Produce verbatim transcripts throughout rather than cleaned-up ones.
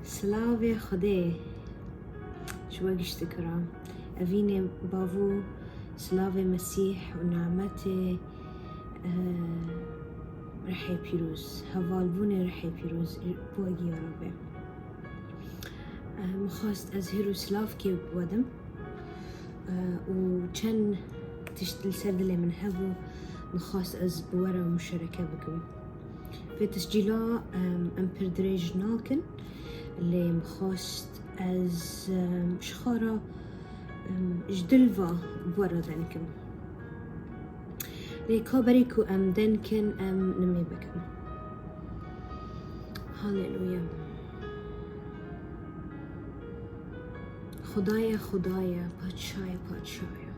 Silavê Xwedê ji we gişt dikira. Evînê bavû, silavê Mesîh û nimetê, eh, rihê pîroz, hevalbûnê rihê pîroz bo giya re be. Eh, min xwest ez hêr û silavkê bi we dim, eh, û çend tişt li ser dilê min hebû, min xwest ez bi we re muşereke bikim. Vê tescîla, em, em pir dirêj nakin, lê min xwest ez, em, ji xwe re, em, ji dil ve bi we re deng kim. Lê ka berê ku em deng kin, em nimê bikin. Haleluya. Xudaye, Xudaye, Padşaye, Padşaye.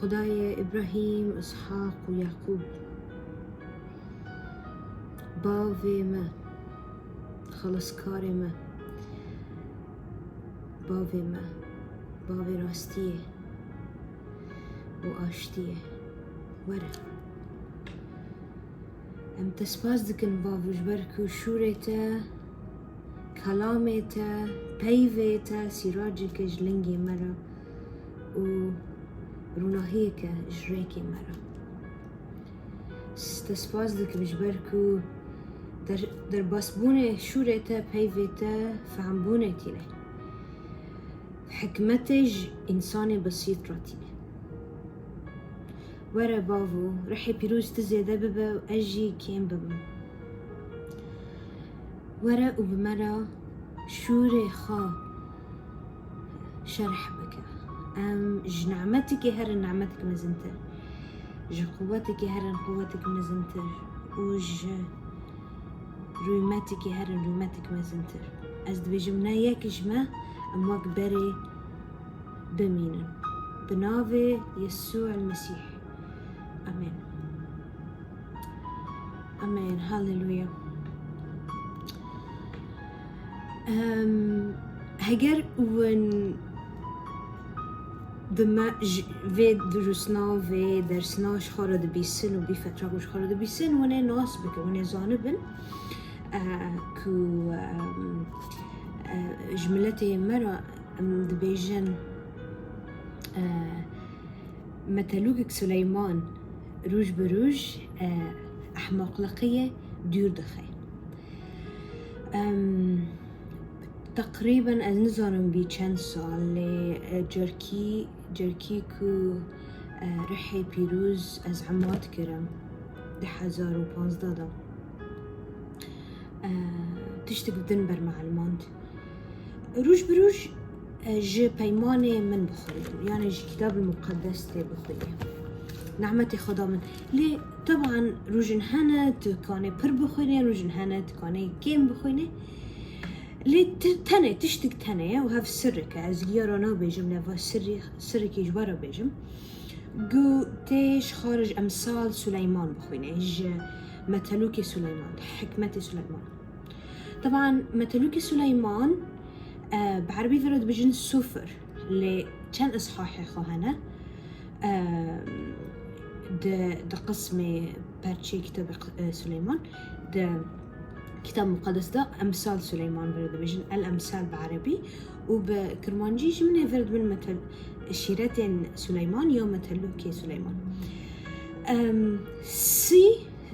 Xudayê Îbrahîm, Îshaq û Yaqûb. Bavê me, xelaskarê me. Bavê me, bavê rastiyê û aştiyê. Were. Em te spas dikin, bavo, ji ber ku şûrê te, kelamê te, peyvê te sîraceke ji lingê me re û rûnahiyeke ji rêkê me re. S-, te spas dikim ji ber ku der-, derbasbûnê şûrê te, peyvê te, fehmbûnê tîne. Hikmetê ji însanê besît re tîne. Were bavo, rihê pîroz tu zêde bibe û ez jî kêm bibim. Were û bi me re şûrê xwe şerh bike. Em ji nimetikê herin nimetik mezintir, ji quwetikê herin quwetik mezintir û ji rûmetikê herin rûmetik mezintir. Ez dibêjim ne yek ji me em wek berê bimînin. Bi navê Yesû el Mesîh. Amen. Amen. Haleluya. Em, heger win di me ji vê dirusna, vê dersna ji xwe re dibîsin û bî fetra ku ji xwe re dibîsin, win ê nas bikin, win ê zanibin, eh, ku, em, eh, ji miletê me re, em dibêjin, eh, metelûkek Suleyman rûj bi rûj, eh, ehmaqliqiyê dûr dixe. Em, teqrîben ez nizanim bî çend sal, lê, eh, carkî, carkî ku, eh, rihê pîroz ez emat kirim, du hezar û panzdeh de. Eh, tiştek bi din ber me elimand. Rûj bi rûj, e, ji peymanê min bixwînin, yanî ji Kitab-ê Muqeddes tê bixwîne. Nehmetê Xweda min. Lê, teban, rûjin hene, tu kanê pir bixwîne, rûjin hene, tu kanê kêm bixwîne. Lê ti-, tenê, tiştik tenê ye û hev sirrek e. Ez giya re nabêjim, lê va sirrî, sirrekî ji we re bêjim. Ku tê ji xwe re ji emsal Suleyman bixwîne, ji metelûkê Suleyman, hikmetê Suleyman. Teban, metelûkê Suleyman, e, bi erebî vira dibêjin sufir, lê çend îshahê xwe hene, e, di, di qismê perçê kitabê Q-, e, Suleyman, di Kitab Muqeddes de Emsal Suleyman vira dibêjin, El Emsal bi erebî, û bi kirmancî ji min ê vir dibin metel-, Şîretên Suleyman ya Metelûkê Suleyman. Em, sî,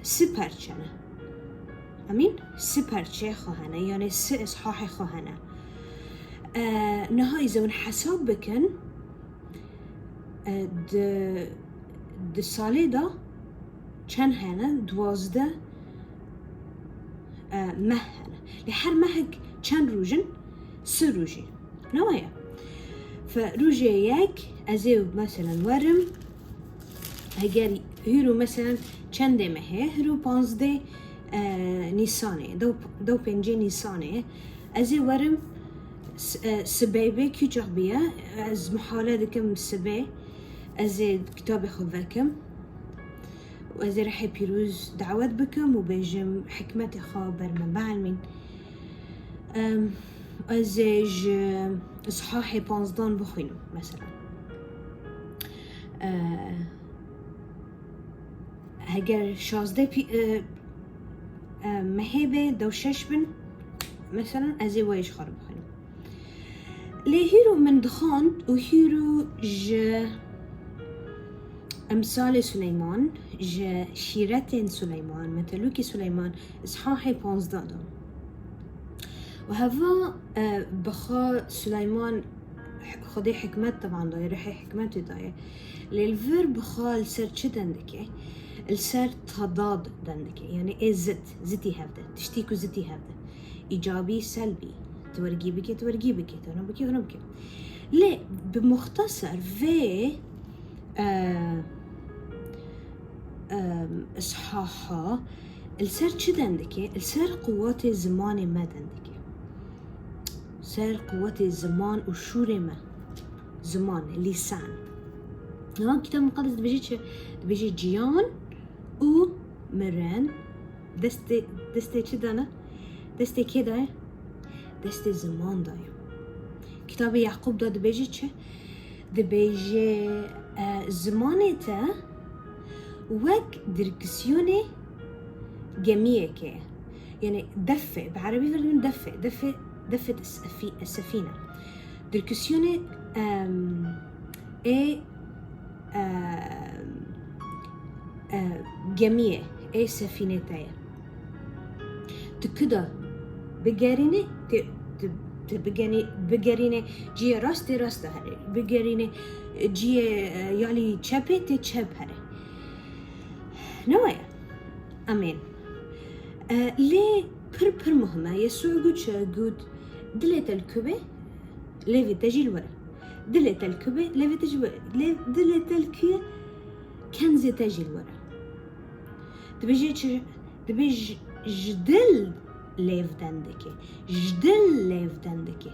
sî perçe ne. Emîn, sî perçeyê xwe hene, yanê sî îshahê xwe hene. E, niha îze hûn hesab bikin, e, di, di salê de çend hene? Duwazdeh, e, meh hene. Lê her mehek çend rûj in? Sî rûjî. Ne waya? Fe rûjê yek ez ê meselen werim, heger hîro meselen çendê mehê, hîro panzdeh, e, Nîsanê, dew, dew pêncê Nîsanê, ez ê werim s-, e, sibê bê, kî çax biye, ez muhale dikim sibê, ez ê kitabê xwe vekim. Û ez ê rihê pîroz dawet bikim û bêjim, hikmetê xwe ber me bielmîn. Em, ez ê ji îshahê panzdan bixwînim, mesela. E, heger şazdeh pî-, e, e, mehê be, dew şeş bin, Mesela ez ê wayê ji xwe re bixwînim. Lê hîro min dixwand û hîro ji emsalê Suleyman, ji şîretên Suleyman, metelûkê Suleyman, îshahê panzdeh de. Û heva, e, bi xwe Suleyman Xwedê hikmet tevan daye, ruhê hikmetê daye. Lê li vir bi xwe li ser çi dendike? Li ser tedad dendike. Yani ê zid, zidî hev de. Tiştî ku zidî hev de. Îcabî, selbî. Tu wergî bike, tu wergî bike. Tu hunu bike, hunu bike. Lê bi muxteser vê, e, e, îshaha li ser çi dendike? Li ser quwetê zimanê me dendike. Ser quwetê ziman û şûrê me. Ziman, lîsan. Niha Kitab Muqeddes dibêje çi? Dibêje ciyan û mirin destê, destê çi de ne? Destê kê de ye? Destê ziman de ye. Kitabê Yaqûb de dibêje çi? Dibêje, e, zimanê te wek direksiyonê gemiyekê ye. Yani defe, bi erebî ve dibin defe, defe, defe sefî-, sefîne. Direksiyonê, em, ê, em, e, gemiyê, ê sefînê te ye. Tu ku de bigerînî, tê, tu, tu bigenî-, bigerînê cihê rastê, rast de herê. Bigerînê cihê, e, yalî çepê, tê çep herê. Ne waya? Amîn. E, lê pir, pir muhim e. Yesû got çi? Got, dilê te li ku be, lêvê te jî li wir e. Dilê te li ku be, lêvê te jî li wir e. Lê dilê te li ku ye, kenzê te jî li wir e. Dibêje çi? Dibê ji, ji dil lêv dendikê. Ji dil lêv dendikê.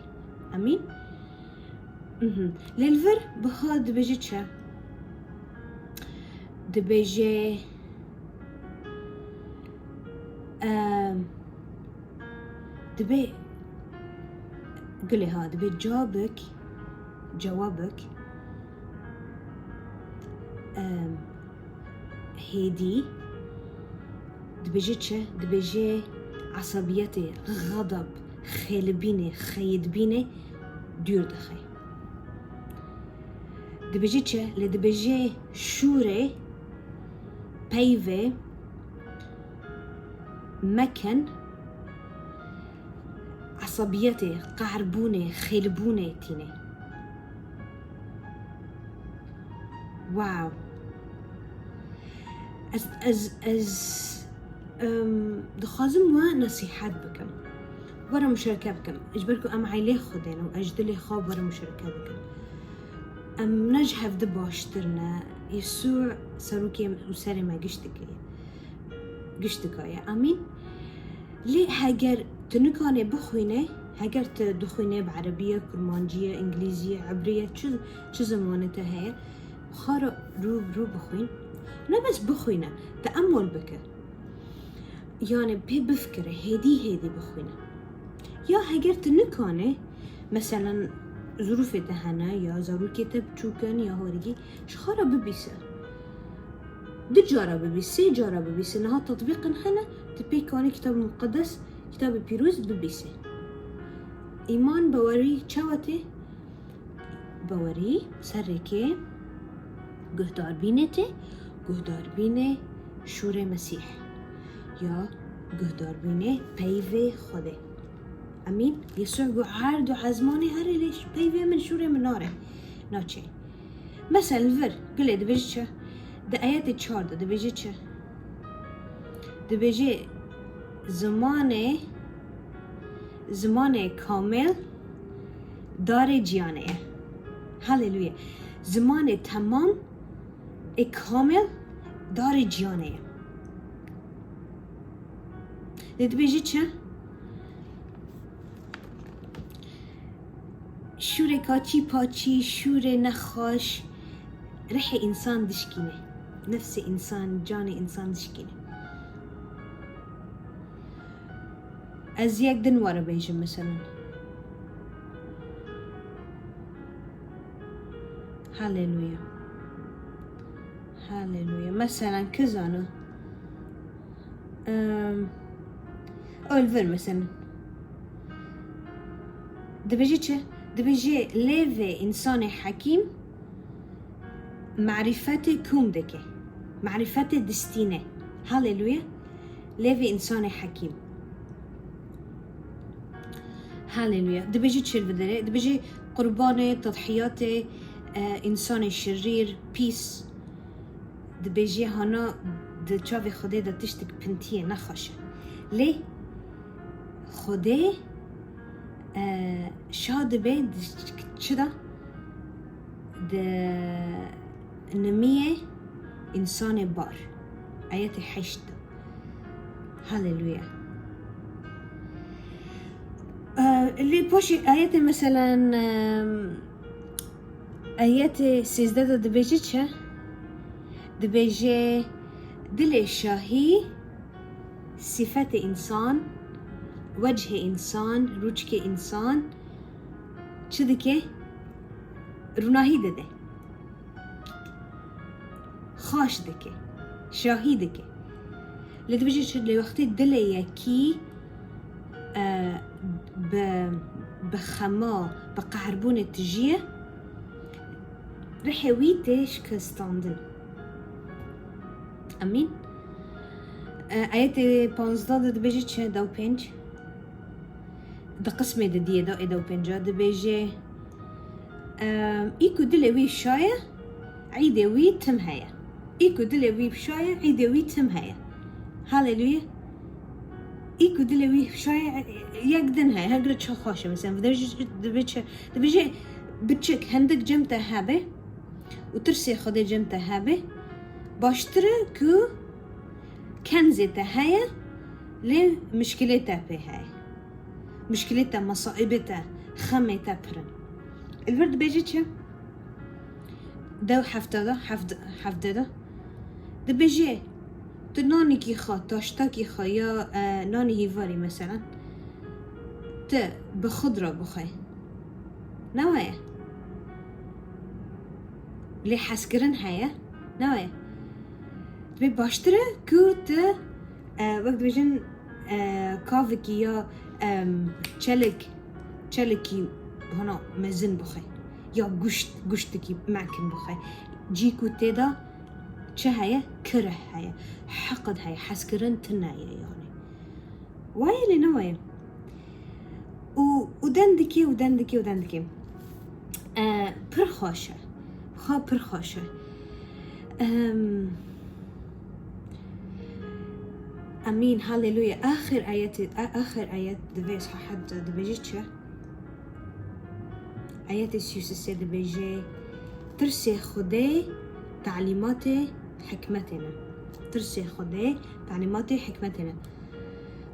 Amîn? Mhm. Lê li vir biha dibêje çi? Dibêje, em, dibê, gulê ha, dibê cawabek, cawabek, em, hêdî, dibêje çi? Dibêje esebiyetê, xedeb, xêlibînê, xeyidbînê dûr dixe. Dibêje çi? Lê dibêje şûrê, peyvê, mekin, esebiyetê, qehrbûnê, xêlbûnê tîne. Wow. Ez, ez, ez, em, dixwazim we nesîhet bikim. Were muşereke bikim. Ji ber ku em eylê Xwedê ne û ez ji dilê xwe were muşereke bikim. Em ne ji hev di baştir ne. Yesû serokê û serê me giştî ye. Giştî ye. Amîn. Lê heger tu nikanê bixwînê, heger tu dixwînê bi erebî ye, kurmancî ye, îngilîzî ye, ebrî ye, çi, çi zimanê te heye, xwe re rû bi rû bixwîn. Ne bes bixwîne, teemul bike. Yani pê bifikire, hêdî hêdî bixwîne. Ya heger tu nikanê, meselen, zirûfê te hene, ya zarokê te biçûk in, ya harigî, ji xwe re bibîse. Du cara bibîse, sê cara bibîse, niha tetbîqin hene, tu pê kanî Kitab Muqeddes, Kitabê Pîroz bibîse. Îman, bawerî çawa tê? Bawerî serrêkê guhdarbînê tê, guhdarbînê şûrê Mesîh ya guhdarbînê peyvê Xwedê. Emîn. Yesû got, erd û ezmanê herê lê peyvê min, şûrê min nare. Naçê. Mesela li vir, gulê dibêje çi? Di ayetê çar de dibêje çi? Dibêje zimanê, zimanê kamil darê ciyanê ye. Haleluya. Zimanê temam ê kamil darê ciyanê ye. Lê dibêje çi? Şûrê kaçî paçî, şûrê nexweş, rihê însan dişkîne. Nefsê însan, canê însan dişkîne. Ez yek din were bêjim, meselen. Haleluya. Haleluya. Meselen, ki zana? Em, ew li vir, meselen. Dibêje çi? Dibêje lê vê însanê hekîm marîfetê kûm dike. Marîfetê distîne. Haleluya. Lê vê însanê hekîm. Haleluya. Dibêje çi li vê derê? Dibêje qurbanê, tedhiyatê, e, însanê şirîr, pîs. Dibêje hana di çavê Xwedê de tiştek pintiyê nexweş e. Lê Xwedê, e, şa dibe di çi de? Di nimiyê însanê bar. Ayetê heşt de. Haleluya. E, lê paşê ayetê meselen, e, ayetê sêzdeh de dibêje çi? Dibêje dilê şahî, sifetê însan, wechê însan, rûçkê însan çi dike? Rûnahî dide. Xaş dike. Şahî dike. Lê dibêje çi? Lê wextê dilê yekî, e, bi, bi xema, bi qehrbûnê tijî ye, rihê wî tê şikestandin. Emîn. E, ayetê panzdeh de dibêje çi? Dew pênc. Di qismê di diyê de, ê dew pênca dibêje, em, î ku dilê wî şaye, îdê wî tim heye. Î ku dilê wî şaye, îdê wî tim heye. Haleluya. Î ku dilê wî şaye, yek din heye. Her gire çi xweş e. Mesela, dibêje, dibêje, dibêje biçik, hindik cem te hebe û tirsê Xwedê cem te hebe, baştir e ku kenzê te heye, lê mişkilê te pê heye. Mişkilê te, mesaîbê te, xemê te pir in. Li vir dibêje çi? Dew hefte de, hevde, hevde de. Dibêje, tu nanekî xwe, taştakî xwe ya, e, nanê hîvarî meselen, tu bi xudra bixwe. Ne wa ye? Lê hezkirin heye. Ne wa ye? Dibê baştir e ku tu, e, wek dibêjin, e, kavekî ya, em, çelik, çelikî hana mezin bixwe. Ya guşt, guştekî mekin bixwe. Cî ku tê de çi heye? Kireh heye. Heqid heye. Hezkirin tune ye yani. Wa ye lê ne wa ye? Û, û den dikê, û den dikê, û den dikê. E, pir xweş e. Xwe pir xweş e. Em, Emîn, haleluya. Axir ayetê, a-, axir ayet di vê sahet de dibêje çi? Ayetê sî û sê dibêje, tirsê Xwedê talîmatê hikmetê ne. Tirsê Xwedê talîmatê hikmetê ne.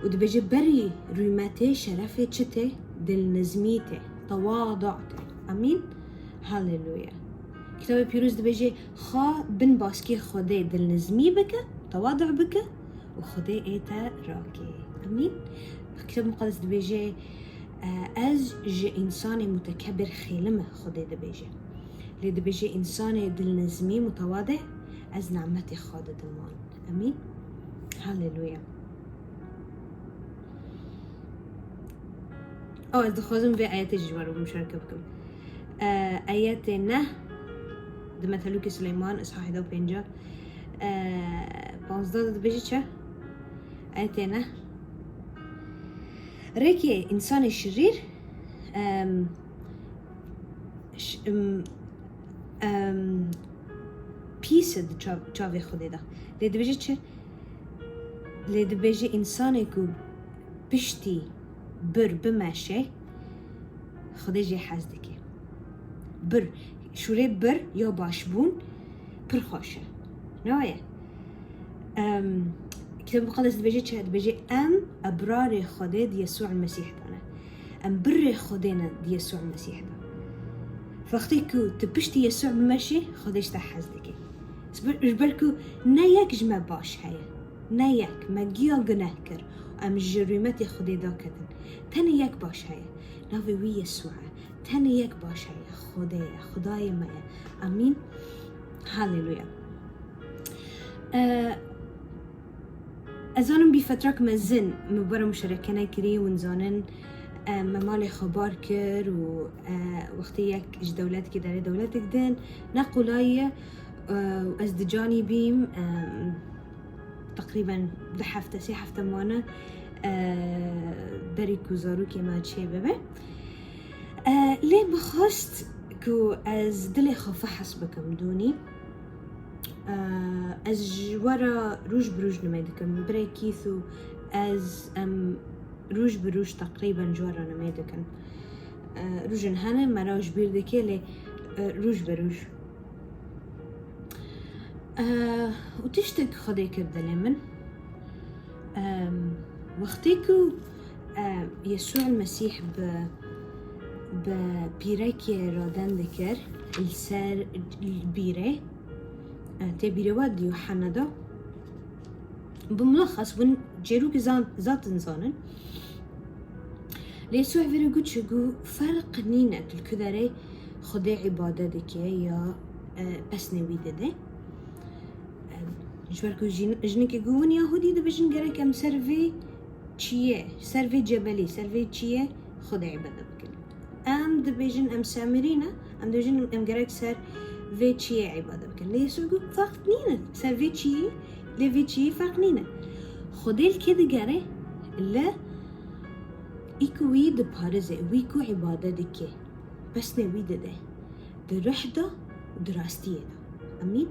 Û dibêje, berî rûmetê şerefê çi tê? Dilnizmî tê, tewadu tê. Emîn. Haleluya. Kitabê Pîroz dibêje, xwe bin baskê Xwedê dilnizmî bike, tewadu bike û Xwedê ê te rakê. Emîn. Kitab Muqedes dibêje, e, ez ji însanê mutekebir xêlim e, Xwedê dibêje. Lê dibêje, însanê dilnizmî, mutewade, ez nimetê xwe didim wan. Emîn. Haleluya. Ew, ez dixwazim vê ayetê jî ji we re muşareke bikim. E, ayetê neh di Methelûkê Sileyman, îshahê dew pênca, e, panzdeh de dibêje çi? Ayetê neh. Rêkê însanê şirîr, em, ş-, em, em, pîs e di çav-, çavê Xwedê de. Lê dibêje çi? Lê dibêje, însanê ku piştî bir bimeşe, Xwedê jê hez dike. Bir, şûrê bir ya başbûn pir xweş e. Ne wa ye? Em, Kitabê Muqedes dibêje çi? Dibêje, em ebrarê Xwedê di Yesû el Mesîh de ne. Em birê Xwedê ne di Yesû el Mesîh de. Wextê ku tu piştî Yesû bimeşî, Xwedê ji te hez dike. Ji ber, ji ber ku ne yek ji me baş heye. Ne yek. Me giya guneh kir. Em ji rûmetê Xwedê daketin. Tenê yek baş heye. Navê wî Yesû e. Tenê yek baş heye. Xwedê ye. Xwedayê me ye. Emîn. Haleluya. E, Ez zanim bî fetrek mezin min bi we re muşereke nekirî, hûn zanin, E, me malê xwe bar kir û, e, wextê yek ji dewletekê derê dewletek din ne qolay ye. E, û ez di canî bîm, e, teqrîben du hefte, sê hefte mane, e, berî ku zarokê me çê bibe. E, lê min xwest ku ez dilê xwe fehs bikim dûnî. E, ez ji we re roj bi roj nimê dikim. Birê Keith û ez, em roj bi roj teqrîben ji we re nimê dikin. E, rojên hene me re ji bîr dike, lê, e, roj bi roj. E, û tiştek Xwedê kir dilê min. Em, wextê ku, e, Yesû el Mesîh bi, bi pîrekê raden dikir li ser bîrê, e, tê bîrê we di Yuhanna de, bi mulaxas hûn çêrokê zan-, zatin zanin. Lê Yesû vê re got, çi got, ferq nîne tu li ku derê Xwedê îbade dike ya, e, pesnê wî dide. Em, ji ber ku jin-, jinikê ku hûn Yahûdî dibêjin gerek em ser vê çiyê, ser vê cebelê, ser vê çiyê Xwedê îbade bikin. Em dibêjin em Samirî ne, em dibêjin em gerek ser vê çiyê îbade bikin. Lê Yesû got, ferq nîne, ser vê çiyê, lê vê çiyê ferq nîne. Xwedê li kê digere? Li î ku wî diparêze, wî ku îbade dike, pesnê wî dide. Di ruh de û di rastiyê de. Emîn?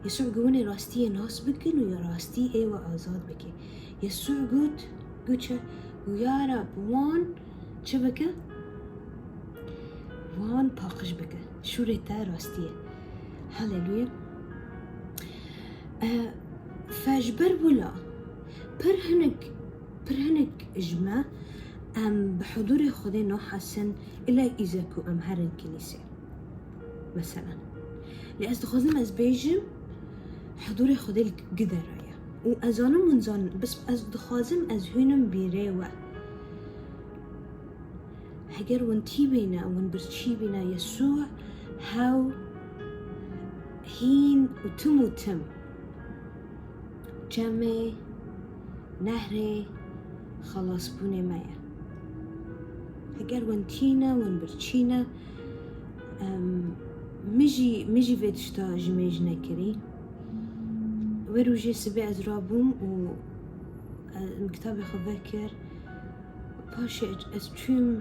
Yesû got, hûn ê rastiyê nas bikin û ya rastî ê we azad bike. Yesû got, got çi? Got, ya Rab, wan çi bike? Wan paqij bike. Şûrê te rastî ye. Haleluya. E, fe ji ber wila pir hinek, pir hinek ji me em bi hudûrê Xwedê nahesin, îla îze ku em herin kilîsê. Mesela. Lê ez dixwazim ez bêjim, hudûrê Xwedê li gidera ye. Û ez zanim hûn zanin, bes ez dixwazim ez hûnim bîrê we. Heger hûn tî bîne, hûn birçî bîne, Yesû hew hîn û tim û tim. Çemê, nehrê xelasbûnê me ye. Heger hûn tî ne, hûn birçî ne, em, min jî, min jî vê tişta ji mêj nekirî. Wê rojê sibê ez rabûm û, e, min kitabê xwe vekir. Paşê ez çûm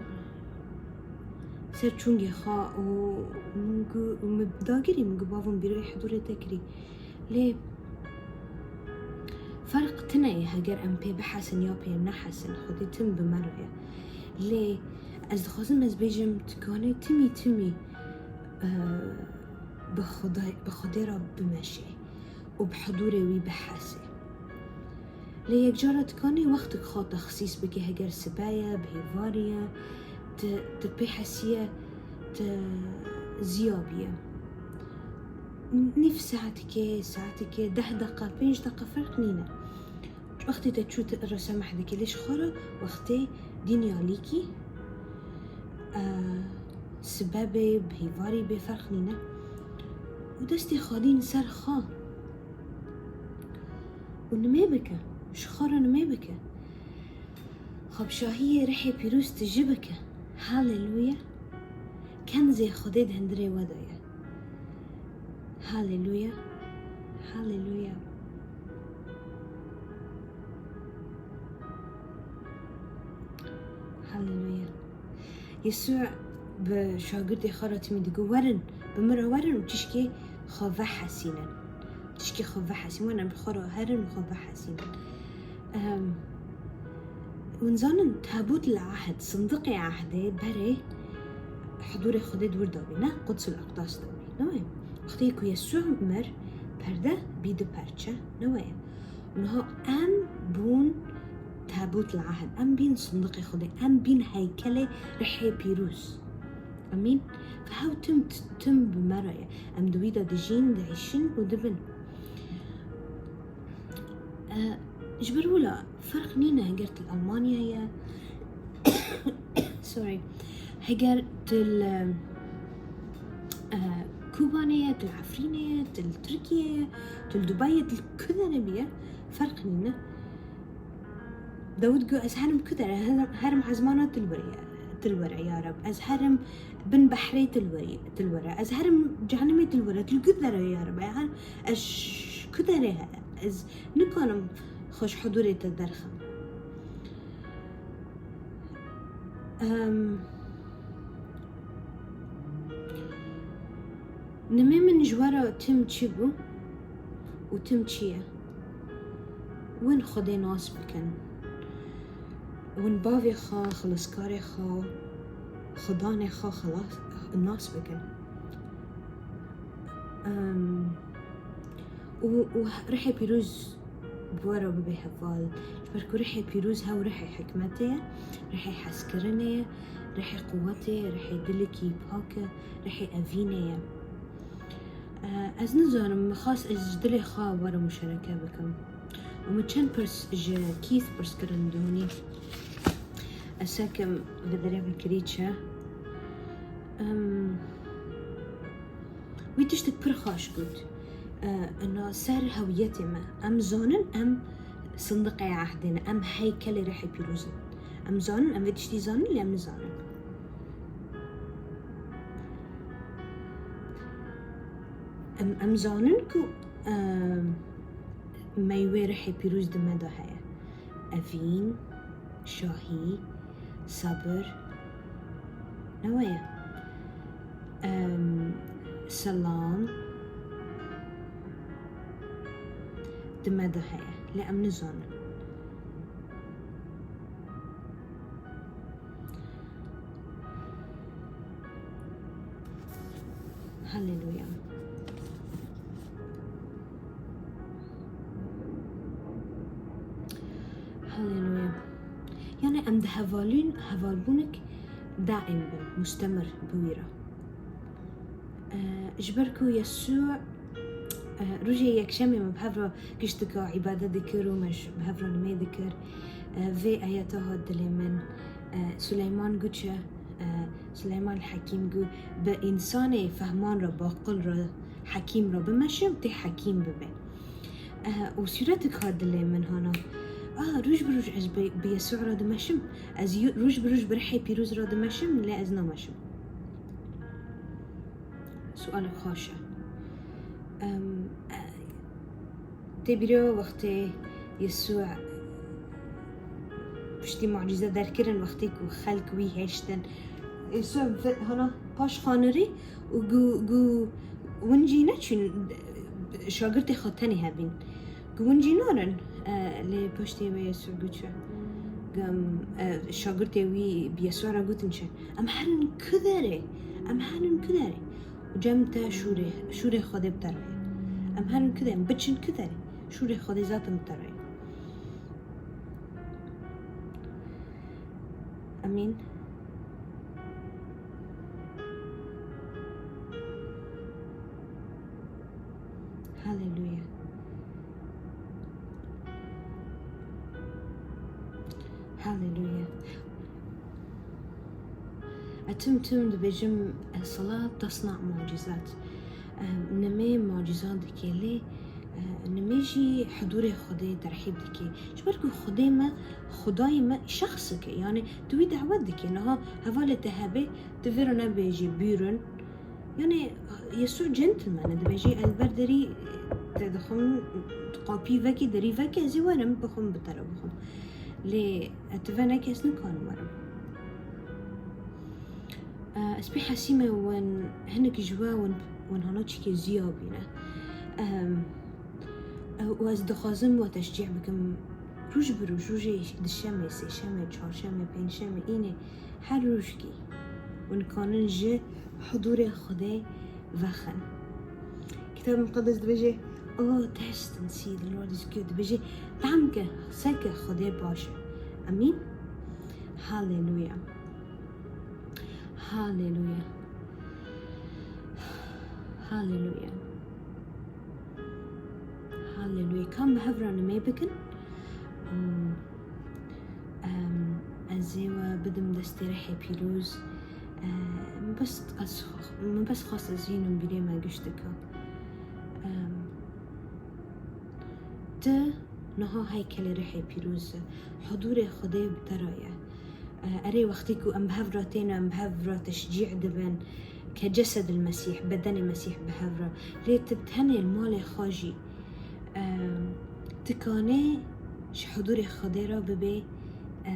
ser çûngê xwe û min got, û min dagirî, min got, bavûm bîroyê hidûrê te kirî. Lê ferq tune ye, heger em pê bihesin ya pê nehesin, Xwedê tim bi me re ye. Lê ez dixwazim ez bêjim, tu kanê timî timî, e, bi Xwedê, bi Xwedê re bimeşê û bi hidûrê wî bihesê. Lê yekcara tu kanî wextek xwe texsîs bikî, heger sibe ye, bi hêvarî ye, tu, tu pê hesî ye, tu ziya bîye. Nîv saetekê, saetekê, deh deqa, pênc deqa ferq nîne. Wextê te çû tu resa mehdekê, lê ji xwe re wextê dînyalîkî, e, sibe bê, bi hêvarî bê, ferq nîne. Û destê xwedî li ser xwe. Û nimê bike. Ji xwe re nimê bike. Xwepşahiyê rihê pîroz tu jî bike. Haleluya. Kenzê Xwedê di hundirê we de ye. Haleluya. Haleluya. Haleluya. Yesû bi şagirtê xwe re timî digot, werin, bi min re werin û tişkê xwe vehesînin. Tişkê xwe vehesînin, werin bi xwe re herin û xwe vehesînin. Em, hûn zanin, tabût el-ehd, sindiqê ehdê berê hidûrê Xwedê di wir de bî, ne? Quds el-Aqdas de bî, ne wê? Wextê ku Yesû mir, perde bî du perçe, ne wê? Niha em bûn tabût el-ehd, em bîn sindiqê Xwedê, em bîn heykelê rihê pîroz. Emîn. Fe hew tim, tim bi me re ye. Em di wî de dijîn, diêşin û dibin. E, ji ber wila ferq nîne heger tu li Almanya ye. Sorry. Heger tu li, e, Kobanê ye, tu li Efrînê ye, tu li Tirkiye ye, tu li Dubai ye, tu li ku derê bî ye, ferq nîne. Dawud got, ez herim ku dere, herim, herim ezmana tu li were, tu li were, ya Reb. Ez herim bin behrê tu li were, tu li were. Ez herim cehennemê tu li were, tu li ku dere, ya Reb. Her, ez ş-, ku dere, ez nikanim xwe ji hudurê te derxim. Em, Nimê min ji we re tim çi bû û tim çi ye? Win Xwedê nas bikin. Win bavê xwe, xilaskarê xwe, xudanê xwe xilas, nas bikin. Em, û, û rihê pîroz bi we re bibe heval. Ji ber ku rihê pîroz hew rihê hikmetê ye, rihê hezkirinê ye, rihê quwetê ye, rihê dilekî pak e, rihê evînê ye. Eh, ez nizanim, min xwest ez ji dilê xwe we re muşereke bikim. Û min çend pirs ji Keith pirs kirin dûnî. Ez sekim vê derê vekirî çi. Em, Wî tiştek pir xweş got. E, ina ser hewiyetê me. Em zanin em sindiqê ehdê ne. Em heykelê rihê pîroz in. Em zanin, em vê tiştî zanin, lê em nizanin. Em, em zanin ku, e, meywê rihê pîroz di me de heye. Evîn, şahî, sabir. Ne we ye? Em, selam. Di me de heye. Lê em nizanin. Haleluya. Haleluya. Yani em di hevalîn, hevalbûnek daîm bin, mustemir bi wî re. Ee, ji ber ku Yesû, ee, rojê yekşemê me bi hev re giştika îbadet dikir û me ji, bi hev re nimê dikir. Ee, vê ayeta hat dilê min. Ee, Suleyman got çi, ee, Suleyman Hekîm got, bi însanê fehman re, baqil re, hekîm re bimeşe û tê hekîm bibe. Eh, û sûretek hat dilê min hana. Ah, roj bi roj ez bi, bi Yesû re dimeşim. Ez yo-, roj bi roj bi rihê pîroz re dimeşim, lê ez nameşim. Sualek xweş e. Em, eh, tê bîra wextê Yesû piştî mucîze derkirin, wextê ku xelk wî hêştin. Yesû ve-, hana paş xanirî û gu, gu win jî neçûn, şagirtê xwe tenê hebîn. Gu win jî narin, e, lê paştê wê Yesû got çi? Gam, e, şagirtê wî bi Yesû re gotin çi? Em herin ku derê? Em herin ku derê? Û cem te şûrê, şûrê Xwedê bi te re ye. Em herin ku derê? Em biçin ku derê? Şûrê Xwedê zaten bi te re ye. Amîn. Haleluya. Haleluya. E, tim tim dibêjim, e, salat tasna mucizat. E, nimê mucizat dike lê, e, nimê jî hudurê Xwedê terhîb dike. Ji ber ku Xwedê me, Xwedayê me şexsek e. Yani tu wî dawet dike. Niha hevalê te hebe, tu vê re nebêjî bîrin. Yani Yesû gentleman e, dibêjî ez ber derî te dixwim, tu qapî vekî, derî vekî, ez ê werim bixwim bi te re bixwim. Lê e, tu venekî ez nikarim werim. E, ez pê hesî me win hinek ji we win, win hana çikê ziya bîne. Em, e, û ez dixwazim we teşcîh bikim. Roj bi roj, rojê dişemê, sêşemê, çarşemê, pêncşemê, înê her rojkî win kanin ji hudurê Xwedê vexin. Kitab Muqeddes dibêje, "Oh, taste and see the Lord is good." Dibêje, "Tam ke, seke Xwedê baş e." Amîn. Haleluya. Haleluya. Haleluya. Haleluya. Kam bi hev re nimê bikin? Û, em, ez ê we bidim destê rihê pîroz. Em, bes ez, min bes xwest ez hînim bîrê me giştika. Em, tu Niha heykelê rihê pîroz e. Hudûrê Xwedê bi te re ye. E, erê, wextê ku em bi hev re tên, em bi hev re teşcî dibin, ke cesedil Mesîh, bedenê Mesîh bi hev re. Lê tu bi tenê li malê xwe jî, e, tu kanê ji hudûrê Xwedê re bibê, e,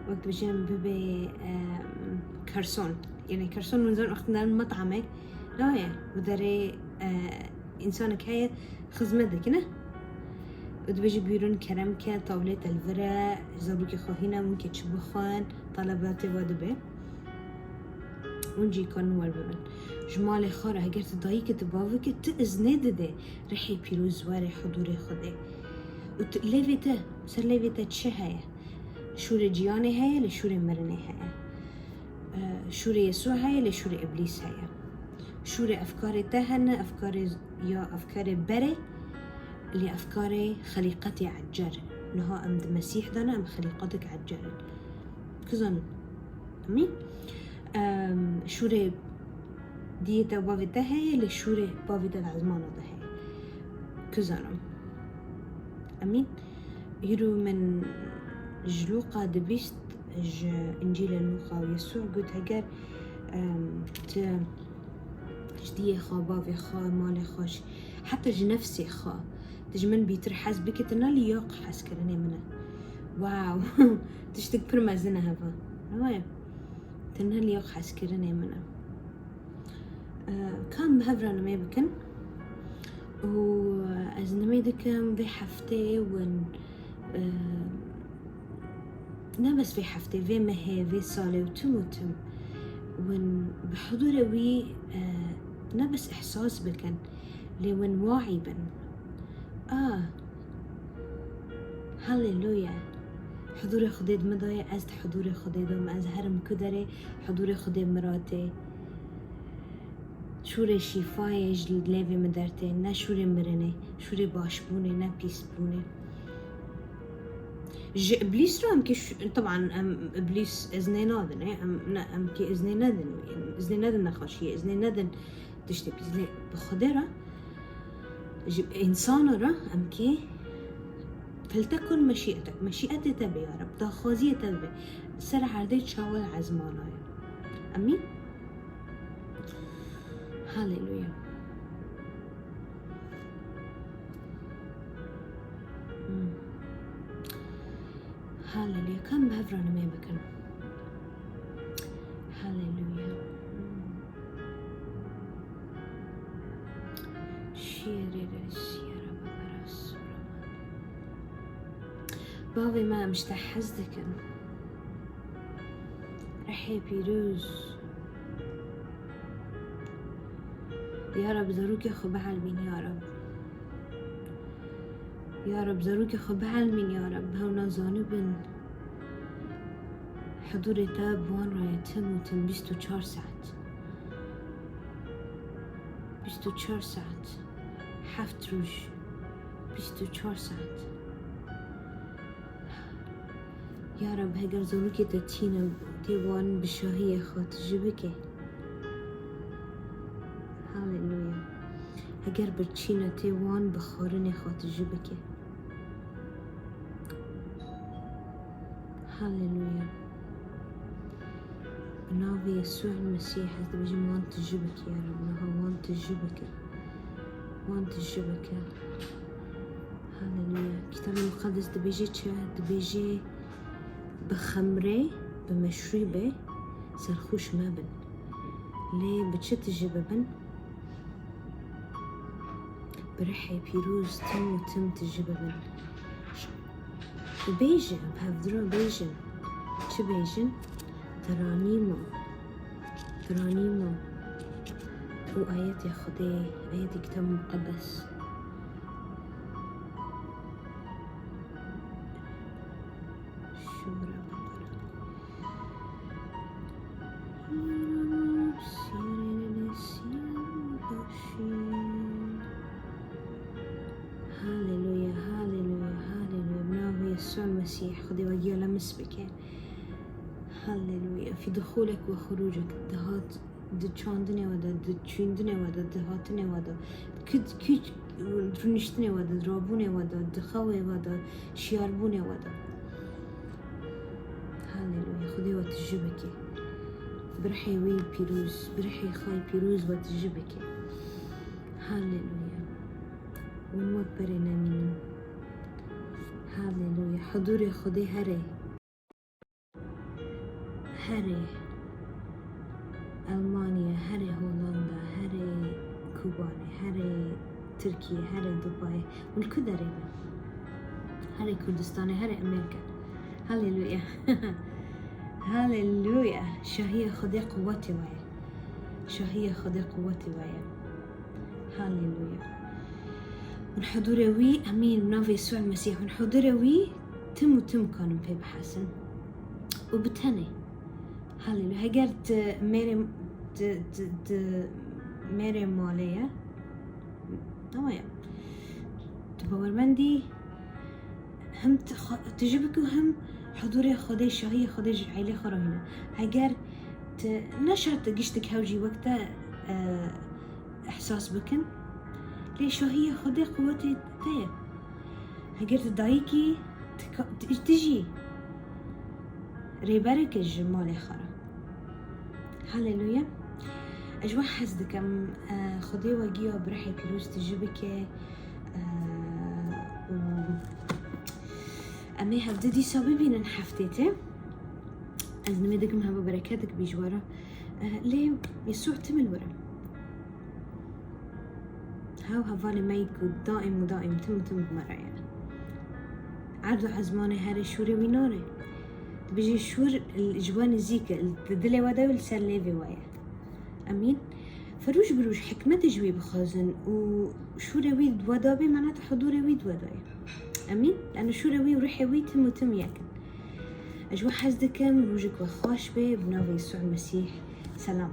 wek dibêjin, bibê, e, kerson. Yanî kerson, min zor wextin derin met'amê. Nayê, bi derê, e, însanek heye, xizmet dikine. Û dibêje, buyurun, kerem ke, tawlê te li vir e, zarokê xwe hîne, hûn ke çi bixwin, telebatê we dibe. Hûn jî kanin wer bibin. Ji malê xwe re, heger tu dayik î, tu bavik î, tu iznê dide rihê pîroz were hudûrê Xwedê. Û tu, lêvê te, ser lêvê te çi heye? Şûrê ciyanê heye, lê şûrê mirinê heye. E, şûrê Yesû heye, lê şûrê Îblîs heye. Şûrê efkarê te hene, efkarê ya efkarê berê, lê efkarê xelîqetê ecel. Niha em di Mesîh de ne, em xelîqetek ecel in. Ku zanin? Emîn? Em, şûrê diyê te û bavê te heye, lê şûrê bavê te di ezmana de heye. Ku zanim? Emîn? Îro min ji Lûqa dibîst, ji Încîlê Lûqa û Yesû got, heger, em, tu ji diyê xwe, bavê xwe, malê xwe, ji, heta ji nefsê xwe, tu ji min bîtir hez bikî, tu ne lîyaq hezkirinê min e. Wow! Tiştek pir mezin e heva. Ew e. Tu ne lîyaq hezkirinê min e. Ka em bi hev re nimê bikin û ez nimê dikim vê heftê win, e, ne bes vê heftê, vê mehê, vê salê û tim û tim win bi hudûrê wî, e, ne bes ihsas bikin, lê win waî bin. A, Haleluya. Hudûrê Xwedê di min de ye, ez di hudûrê Xwedê de me, ez herim ku derê hudûrê Xwedê min re tê. Şûrê şîfayê ji lêvê min dertê, ne şûrê mirinê, şûrê başbûnê, ne pîsbûnê. Ji Îblîs re em kê ş-, teban em Îblîs iznê nadin, e, em, ne, em kê iznê nedin, iznê nedin nexweşiyê, iznê nedin tiştê pîs. Lê bi Xwedê re, ji însana re em kê فلتكن مشيئتك، meşîetê te be ya Reb, daxwaziyê te bibe. Ser erdê çawa ezmana ye. Emîn. Haleluya. Hmm. Haleluya. Ka em bi hev re nimê bikin. Haleluya. Hmm. Şiyerê re şiyere bibera sura. Bavê me, em ji te hez dikin. Rihê pîroz. Ya Reb, zarokê xwe bielmîn, ya Reb. Ya Reb, zarokê xwe bielmîn, ya Reb. Hewna zanibin. Hudûrê te bi wan re ye tim û tim bîst û çar saet. Bîst û çar saet. Heft roj. Bîst û çar saet. Ya Reb, heger zarokê te tînin, tê wan bi şahiyê xwe tu ji bike. Haleluya. Heger birçî ne, tê wan bi xwarinê xwe tu ji bike. Haleluya. Bi navê Yesû Mesîh ez dibêjim, wan tu ji bike, ya Reb, niha wan tu ji bike. Wan tu ji bike. Haleluya. Kitabê Muqeddes dibêje çi? Dibêje, bi xemrê, bi meşrûbê serxoş mebin. Lê bi çi tu ji bibin? Bi rihê pîroz tim û tim tu ji bibin. Bêjin, bi hevdira bêjin. Çi bêjin? Teranîma. Teranîma. Û ayetê Xwedê, ayetê Kitab Muqeddes. Şûra Bekara. Haleluya, haleluya, haleluya. Bi navê Yesû Mesîh, Xwedê we giya lemis bike. Haleluya. Fi duxulek ve xurûcek, dihat, di çandinê we de, di çûyîndinê we de, di hatinê we de. Kî, kî, rûniştinê we de, rabûnê we de, di xewê we de, şiyarbûnê we de. Haleluya. Xwedê we tijî bike. Bi rihê wî pîroz, bi rihê xwe yê pîroz we tijî bike. Haleluya. Hûn wek berê nemînin. Haleluya. Hudûrê Xwedê here. Herê Elmanya, herê Hollanda, herê Kubanê, herê Tirkiye, herê Dubayê. Hûn li ku derê bin? Herê Kurdistanê, herê Amerîka. Haleluya. Haleluya. Şahiya Xwedê quwetê we ye. Şahiya Xwedê quwetê we ye. Haleluya. Hûn hudûrê wî, emîn, bi navê Yesû Mesîh, hûn hudûrê wî tim û tim kanin pê bihesin. Û bi tenê. Haleluya. Heger tu mêrê, tu, tu, tu mêrê malê ye. Ama ya. Tu bawermendî hem tu xwe, tu jî bikî û hem hudûrê Xwedê, şahiyê Xwedê ji eylê xwe re hîne. Heger tu ne şert tu giştik hew jî wek te, e, ihsas bikin. Lê şahiyê Xwedê quwetê te ye. Heger tu dayikî, tu ka-, tu, tu jî rêberek ji malê xwe re. Haleluya. Ez ji we hez dikim, e, Xwedê we giya bi rihê pîroz tijî bike. E, û em ê hevdî dîsa bibînin heftê te. Ez nimê dikim heva bereketik bî ji we re. E, lê Yesû tim li wir e. Hew hevalê me yî ku daîm û daîm tim û tim bi me re ye. Erd û ezmanê herê şûrê wî nane. Dibêje şûr ji we nizîk e, di dilê we de û li ser lêvê we ye. Emîn. Ferûj bi rûj hikmetê ji wî bixwazin û şûrê wî di we de bê, mena tu hudûrê wî di we de ye. Emîn. Lano şûrê wî û ruhê wî tim û tim yek in. Ez ji we hez dikim, rojek we xweş be, bi navê Yesû Mesîh. Selam.